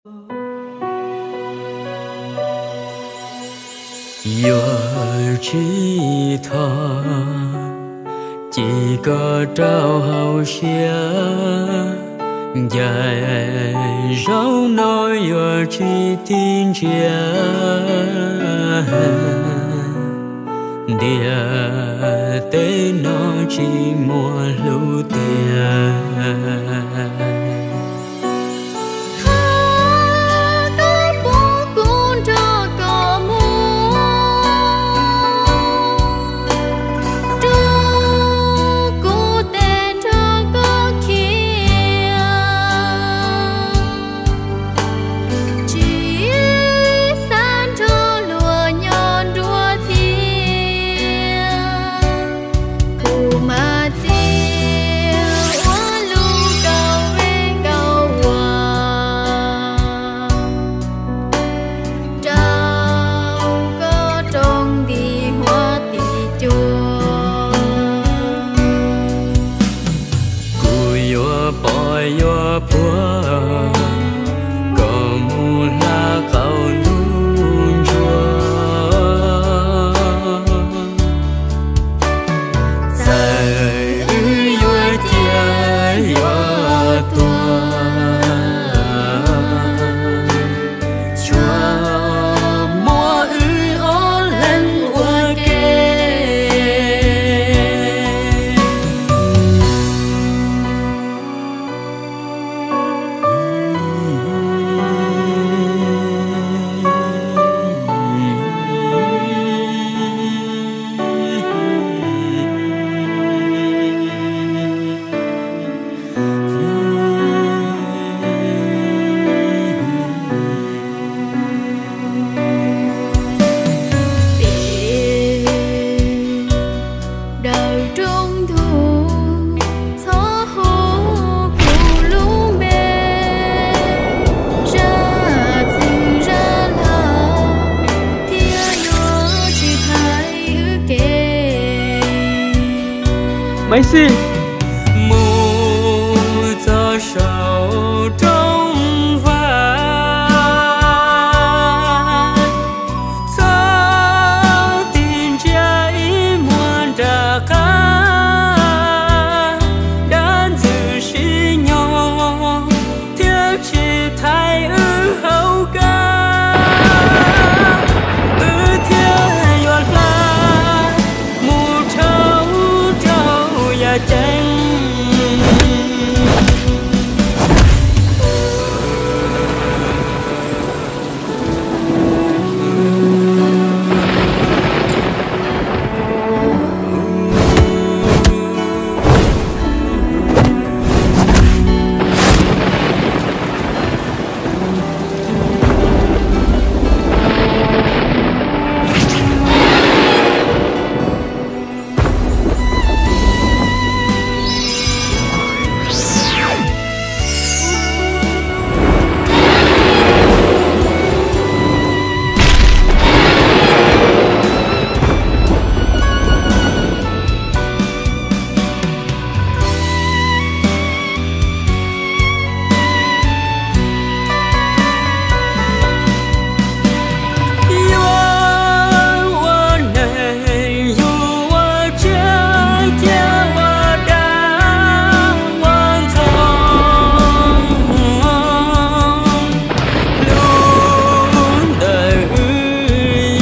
Yuav tsis thov, ces koj rau hauv siab, ncaim zaum no yuav tsis tig ntsiag. Ntiaj teb no tsis muaj hlub tiag. Thov koj pub kuv nrog koj mus, rub kuv tes nrog koj khiav, tsis xav nrog luag nyob dua thiab. Kuv mas txiv ua lub kaum vej kaum vag rau koj rau nti huab nti cua. Kuv yuav pov yuav puag, kom mus hla qaum ntuj ntsuag. Txawm wb yuav ciaj yuav tuag, tsuas muab wb ob leeg ua ke. Pem daws rooj ntug, txhob hu kuv lub npe, zaj txwv zaj laug thiab yuav tsis thaiv wb kev. Maiv Xis. Mus txog saum rooj vag, txhob tig ntsiag ib muag nram qab, dab ntxwg sib nyob thiab tsis thaiv wb hauv kab, wb thiaj yuav hla mus dhau rau yav ceeb. Yuav ua neeg yug ua tsiaj thiab ua dab ua ntxoov, hlub ntawm wb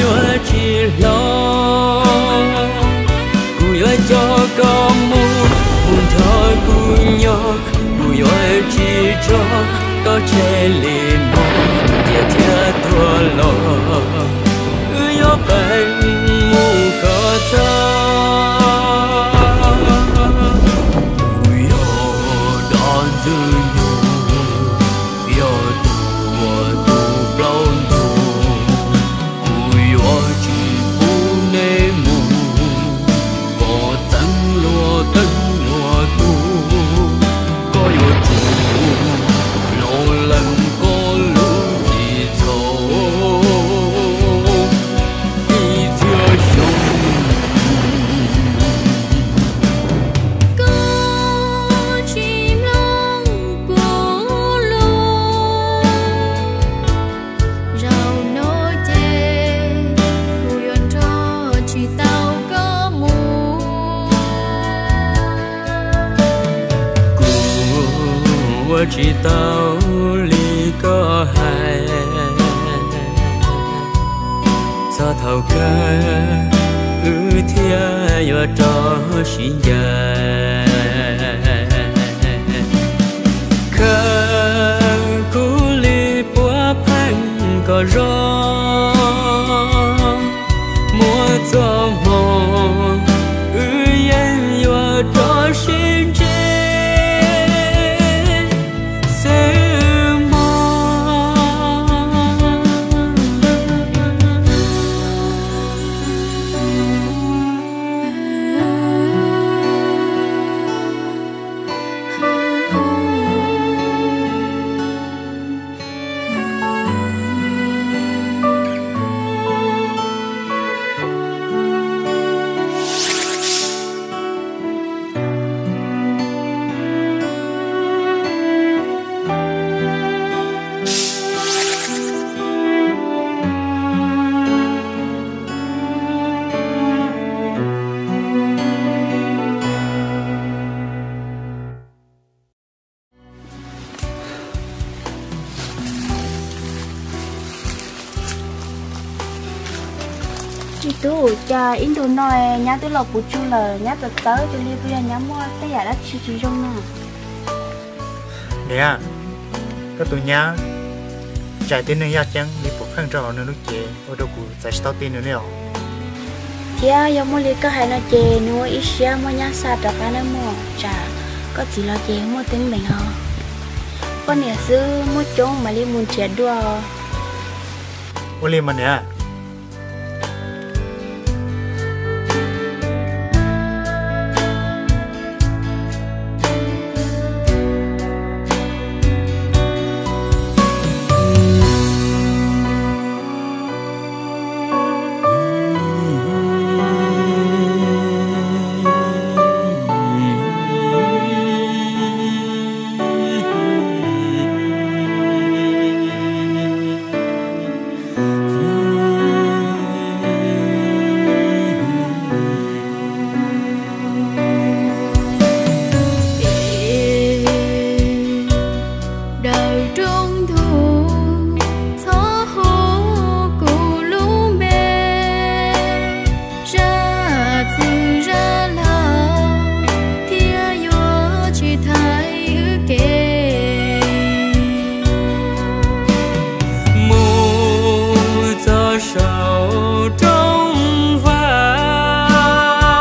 yuav tsis hlob. Kuv yuav coj koj mus, mus nrog kuv nyob, kuv yuav tsis tso koj tseg li no, cia thiab tuag los wb yuav pais mus kom txog. Kuv yog dab ntxwg nyoog, yog tus uas tu plaub ntug, kuv yuav tsis pub neb mus. Koj txeev luag teeb luag tug, koj yuav tsum los lees koj lub txim txhaum. Ib txhia xyoo Tsis tau li koj hais, txog thaum kawg wb thiaj yuav rov sib ncaim. Khaws kuv li puav pheej kom zoo, muaj txoj hmoo wb yeej yuav rov sib ntsib xwb mog. Txiv tub, cas ib ntus no nyab twb los puv tsuj lawm, nyab txawv txawv li, puas yog nyab muaj tej yam dab tsi tsis zoo na? Niam, koj tus nyab txais tib neeg yaj ceeb li puav pheej rau hauv nws lub cev ua rau kuv txais tsis tau tij nws li os. Thiab yog muaj li koj hais no ces nws ua ib siab muab nyab xa rov qab nawb mog, tsam koj txiv los ces muaj teeb meem os. Poj niam xwb muaj coob mam li mus nrhiav dua. Ua li mas niam. Daws rooj ntug txhob hu kuv lub npe, zaj txwg zaj laug thiaj yuav tsis thaiv wb kev. Mus txog saum rooj vag,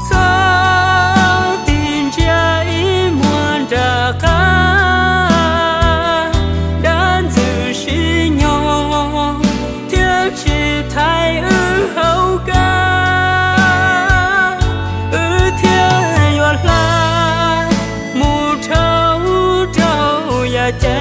txhob tig ntsia ib muag nram qab. Dab ntxwg sib nyob thiab tsis thaiv wb hauv kab, wb thiaj yuav hla mus dhau rau yam ce